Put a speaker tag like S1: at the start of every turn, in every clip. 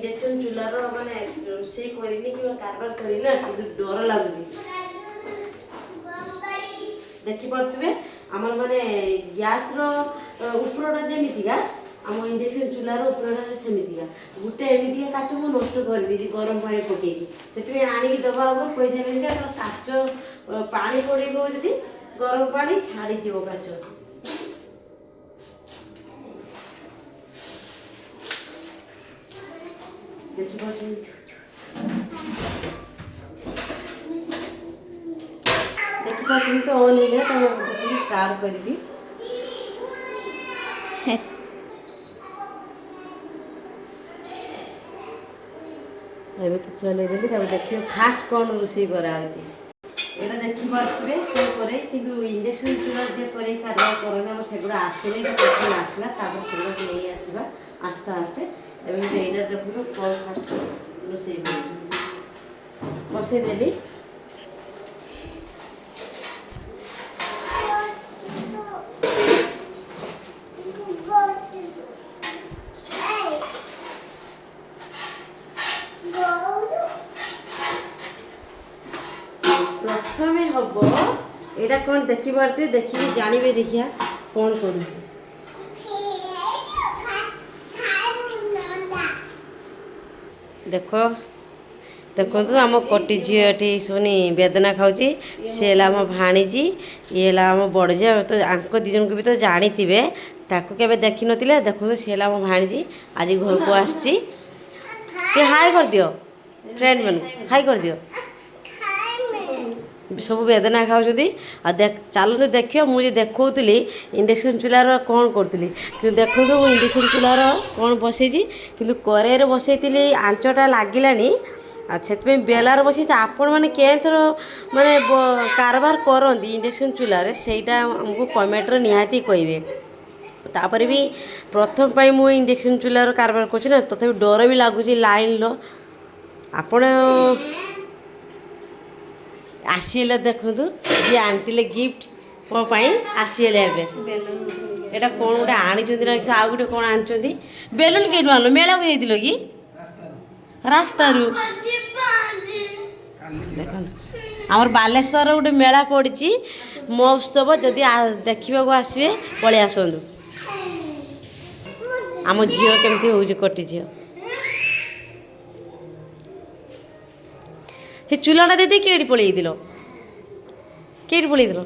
S1: Induction ଚୁଲାର ମାନେ ରୋଷେଇ କରିନି କିମ୍ବା କାରବାର କରିନି ନା, କିନ୍ତୁ ଡର ଲାଗୁଛି। ଦେଖିପାରୁଥିବେ, ଆମର ମାନେ ଗ୍ୟାସ୍ର ଉପରଟା ଯେମିତିକା, ଆମ ଇଣ୍ଡକ୍ସନ୍ ଚୁଲାର ଉପରଟା ସେମିତିକା। ଗୋଟେ ଏମିତିକା କାଚ ମୁଁ ନଷ୍ଟ କରିଦେଇଛି ଗରମ ପାଣି ପକେଇକି। ସେଥିପାଇଁ ଆଣିକି ଦେବା ଆଗରୁ କହିସାରିଲେଣି ଯେ ଆମର କାଚ ପାଣି ପଡ଼ିବ, ଯଦି ଗରମ ପାଣି ଛାଡ଼ିଯିବ କାଚ। ଦେଖିପାରୁଛନ୍ତି, ଦେଖିପାରୁଛନ୍ତି ତ, ଅନ୍ ହେଇଗଲା। ତ ମୁଁ ଦେଖନ୍ତୁ ଷ୍ଟାର୍ଟ କରିବି। ଏବେ ତ ଚଲେଇଦେଲି। ତାକୁ ଦେଖିବେ ଫାଷ୍ଟ କ'ଣ ରୋଷେଇ କରାହେଉଛି। ଏଇଟା ଦେଖିପାରୁଥିବେ କ'ଣ କରେ, କିନ୍ତୁ ଇଣ୍ଡକ୍ସନ୍ ଚୁଲା ଯିଏ କରେଇ କାରବାର କରନ୍ତି, ଆମର ସେଗୁଡ଼ା ଆସିନି। ଏଇଟା ପ୍ରଥମେ ଆସିଲା, ତାପରେ ସେଗୁଡ଼ା ନେଇ ଆସିବା ଆସ୍ତେ ଆସ୍ତେ। ଏବେ କିନ୍ତୁ ଏଇଟା ଦେଖନ୍ତୁ କ'ଣ ଫାଷ୍ଟ ରୋଷେଇ କରିବି। ବସେଇଦେଲି। ପ୍ରଥମେ ହବ ଏଇଟା କ'ଣ, ଦେଖିପାରୁଥିବେ, ଦେଖିକି ଜାଣିବେ। ଦେଖିବା କ'ଣ କରୁଛି। ଦେଖ, ଦେଖନ୍ତୁ, ଆମ କଟି ଝିଅ ଏଠି ଶୁନି ବେଦନା ଖାଉଛି। ସେ ହେଲା ଆମ ଭାଣିଜୀ, ଇଏ ହେଲା ଆମ ବଡ଼ ଝିଅ। ତ ଆଙ୍କ ଦୁଇ ଜଣଙ୍କୁ ବି ତ ଜାଣିଥିବେ, ତାକୁ କେବେ ଦେଖିନଥିଲେ। ଦେଖନ୍ତୁ, ସିଏ ହେଲା ଆମ ଭାଣିଜୀ, ଆଜି ଘରକୁ ଆସିଛି। ଟିକେ ହାଇ କରିଦିଅ ଫ୍ରେଣ୍ଡ ମାନଙ୍କୁ, ହାଇ କରିଦିଅ। ସବୁ ବେଦନା ଖାଉଛନ୍ତି। ଆଉ ଦେଖ, ଚାଲନ୍ତୁ ଦେଖିବ। ମୁଁ ଯେ ଦେଖାଉଥିଲି ଇଣ୍ଡକ୍ସନ୍ ଚୁଲାର କ'ଣ କରୁଥିଲି, କିନ୍ତୁ ଦେଖନ୍ତୁ ମୁଁ ଇଣ୍ଡକ୍ସନ୍ ଚୁଲାର କ'ଣ ବସେଇଛି। କିନ୍ତୁ କରେଇରେ ବସେଇଥିଲି, ଆଞ୍ଚଟା ଲାଗିଲାନି, ଆଉ ସେଥିପାଇଁ ବେଲାରେ ବସେଇଛି। ଆପଣମାନେ କେଁଥର ମାନେ କାରବାର କରନ୍ତି ଇଣ୍ଡକ୍ସନ୍ ଚୁଲାରେ, ସେଇଟା ଆମକୁ କମେଣ୍ଟରେ ନିହାତି କହିବେ। ତାପରେ ବି ପ୍ରଥମ ପାଇଁ ମୁଁ ଇଣ୍ଡକ୍ସନ୍ ଚୁଲାର କାରବାର କରୁଛି ନା, ତଥାପି ଡର ବି ଲାଗୁଛି ଲାଇନ୍ର। ଆପଣ ଆସିଲେ ଦେଖନ୍ତୁ, ଯିଏ ଆଣିଥିଲେ ଗିଫ୍ଟ ମୋ ପାଇଁ ଆସିଗଲେ ଏବେ। ଏଇଟା କ'ଣ ଗୋଟେ ଆଣିଛନ୍ତି ନା ଆଉ ଗୋଟେ କ'ଣ ଆଣିଛନ୍ତି? ବେଲୁନ୍ କେଇଠୁ ଆଣିଲ? ମେଳାକୁ ଯାଇଥିଲ କି ରାସ୍ତାରୁ? ଦେଖନ୍ତୁ, ଆମର ବାଲେଶ୍ୱର ଗୋଟେ ମେଳା ପଡ଼ିଛି, ମହୋତ୍ସବ। ଯଦି ଦେଖିବାକୁ ଆସିବେ, ପଳେଇ ଆସନ୍ତୁ। ଆମ ଝିଅ କେମିତି ହେଉଛି, କଟି ଝିଅ। ସେ ଚୁଲାଟା ଦେଇଦେଇ କେଇଠି ପଳେଇ ଯାଇଥିଲ? କେଇଠି ପଳେଇଥିଲ?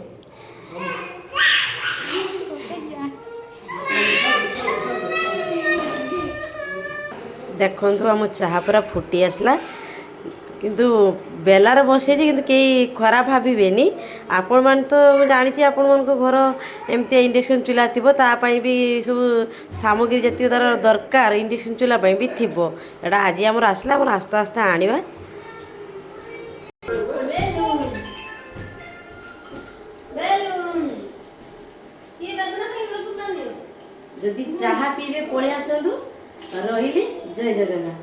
S1: ଦେଖନ୍ତୁ, ଆମ ଚାହା ପୁରା ଫୁଟି ଆସିଲା, କିନ୍ତୁ ବେଲାରେ ବସେଇଛି। କିନ୍ତୁ କେହି ଖରାପ ଭାବିବେନି। ଆପଣମାନେ ତ ମୁଁ ଜାଣିଛି, ଆପଣମାନଙ୍କ ଘର ଏମିତି ଇଣ୍ଡକ୍ସନ୍ ଚୁଲା ଥିବ, ତା ପାଇଁ ବି ସବୁ ସାମଗ୍ରୀ ଯେତିକି ତା'ର ଦରକାର ଇଣ୍ଡକ୍ସନ୍ ଚୁଲା ପାଇଁ ବି ଥିବ। ଏଇଟା ଆଜି ଆମର ଆସିଲା, ଆମର ଆସ୍ତେ ଆସ୍ତେ ଆଣିବା। ଯଦି ଚାହା ପିଇବେ, ପଳେଇ ଆସନ୍ତୁ। ରହିଲି, ଜୟ ଜଗନ୍ନାଥ।